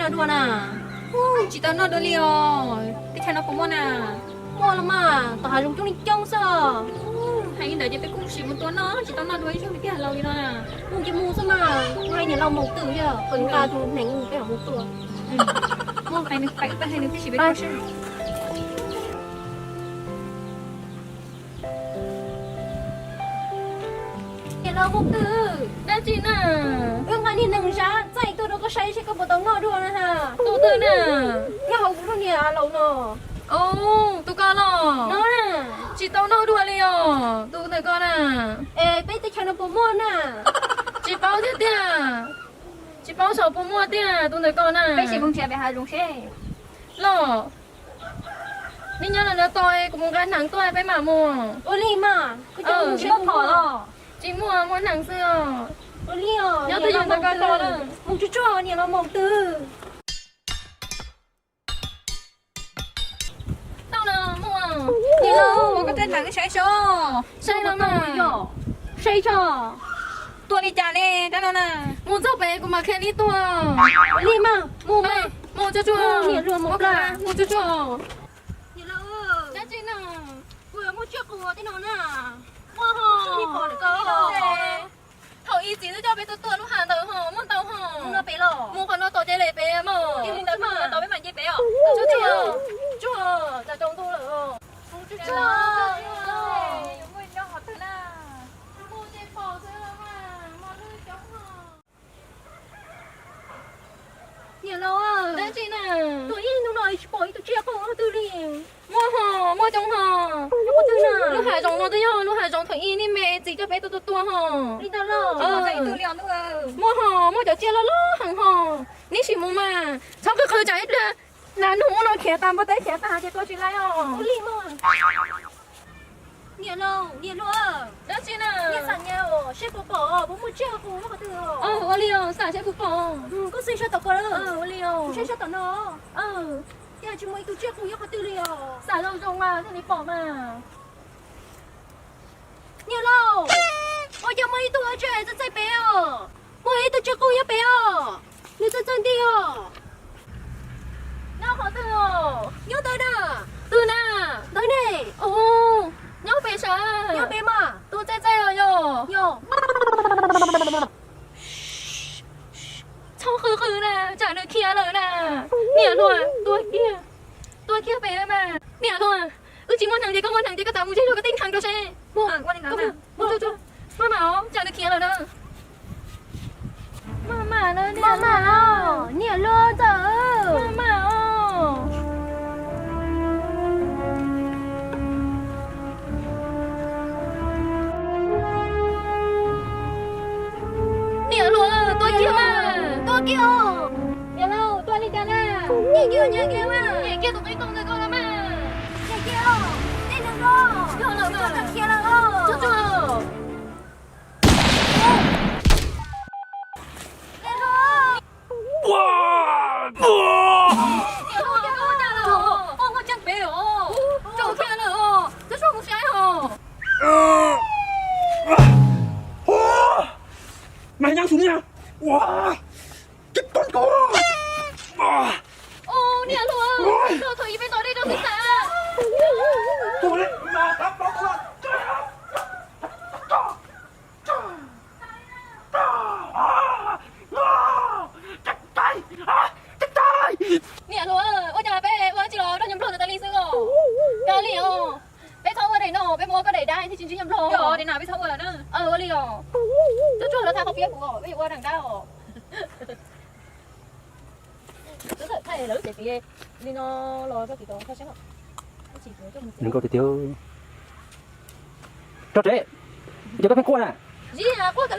Dua na. Tsis tau noj dua li os. Teb chaws no puas muaj na? Muaj los mas, tom hav zoov coob li coob xwb. Hais li ntawd ces peb kuj sim mus tua noj, tsis tau noj dua ib zaug li tiag laus li no na. Mus ces mus xwb mas, mus hais niam laus Maum Twm yog, kom nqa tus hneev peb mam mus tua. Mus hais nws, peb hais nws, peb sim peb tua seb. Niam laus Maum Twm. Dab tsi na? Wb nqa niag nees zab txaij tuaj rau koj saib seb koj puas tau noj dua na ha. Tus twg na? Nyob hauv kuv lub niag laus no. Tus ko los? No na. Tsis tau noj dua li os, tus ntawm ko na. Es peb teb chaws no puas muaj na? Tsis paub thiab tiag. Tsis paub saum puas muaj tiag tus ntawm ko na. Peb sim mus nrhiav pem hav zoov seb. Los, nej nyob no tos kuv mus nqa hneev tuaj peb mam mus. Ua li mas, kuv coj mus seb puas muaj. Tsis muaj, muaj hneev xwb os. Ua li os, nyob twj ywm ntawm ko tos na. Mus tsuag tsuag niam laus Maum Twm. Tau no muaj. Niam laus, muab koj tej hneev saib seb. Saib no mas. Saib tso. Tua li cas ne rab no na? Mus txog pem kuv mam qhia nej tua. Li mas, mus mas. Mus tsuag tsuag. Niam hluas mus plas. Mus tsuag tsuag. Niam laus, dab tsi no? Kuv yuav muaj tsiaj qus tej no na. Muaj ho. Thaum ub txiv twb coj peb tuaj tua lub hav ntawd ho, muaj ntau ho. Mus no pem los? Mus qhov no tom ces lem pem mog. Li ntawd mas tau peb mam nce pem os. Tsuag tsuag, tsuag, tsam tsaus ntuj lawm os. Mus tsuag tsuag. Yuav muaj nyob qhov twg na? Mus ces pom xwb los mas, mos lwj coob ho. Niam laus, dab tsi na? Tuaj ib hnub no tsis pom ib tug tsiaj qus qhov twg li. Muaj ho, muaj coob ho. Lub hav zoov no twb yog lub hav zoov thaum ub nej me txiv coj peb tuaj tua tua ho. Li ntawd los? Muaj ho, muaj cov tsiaj loj loj heev ho. Neb sim mus mas, txhob qw qw tsam ib pliag nas noog ub no khiav tas npua teb khiav tas ces tua tsis laib os. Niam laus, niam hluas, dab tsi na? Neb xam nyas os, seb puas pom, puas muaj tsiaj qus nyob qhov twg os. Ua li os, xam seb puas pom. Koj xij sab tom ko. Ua li os. Sab sab tom no. Cas tsis muaj ib tug tsiaj qus nyob qhov twg li os. Xam zoo zoo mas thiaj li pom mas. Niam laus, ua cas muaj ib tug tsaig txaij txaij pem os? Muaj ib tug tsiaj qus nyob pem os. Nws txaij txaij nti os. Nyob qhov twg os? Nyob ntawd na. Twg na? Ntawd ne. Nyob pem sav. Nyob pem mas. Tus txaij txaij os yog. Yog. Txhob qw qw na, tsam nws khiav lawm na. Niam hluas, tua kiag, tua kiag pem mas. Niam hluas, wb tsis muaj hneev ces koj muaj hneev ces koj txav mus zej zog koj tej hneev rau seb. Maj mam os, tsam nws khiav lawm na. Maj mam na, maj mam os, niam hluas ntxawm. Maj mam os. Niam hluas, tua kiag mas. Tua kiag os. Niam laus, tua li cas na? Nyem kiag, nyem kiag mas. Nyem kiag tus qib kooj ntawd ko los mas. Nyem kiag os. Tej neeg no. Yog lawm mas. Khiav lawm os. Tsuag tsuag. Mày nhang súng nha. Ua, chết con cò. Ua. Ô, niam hluas, thaum ub peb tos dej rau xwb xav. Tua dej mà tao bóng luôn. Niam hluas, ua cas peb ua tsis los nrog nyuag nplog tas li xwb os? Kav liam os, peb txhob ua daim no, peb mus ua koj daim dab thiaj tsis ntsib nyuag nplog. Yog daim no peb txhob ua lawm na. Ua li os. Tsuag tsuag los tha qhov piab kuv os, peb yuav ua daim dab os. Nws nkauj tiag tiag. Rog Tsev, yog koj pheej quaj na. Zib, quaj kawg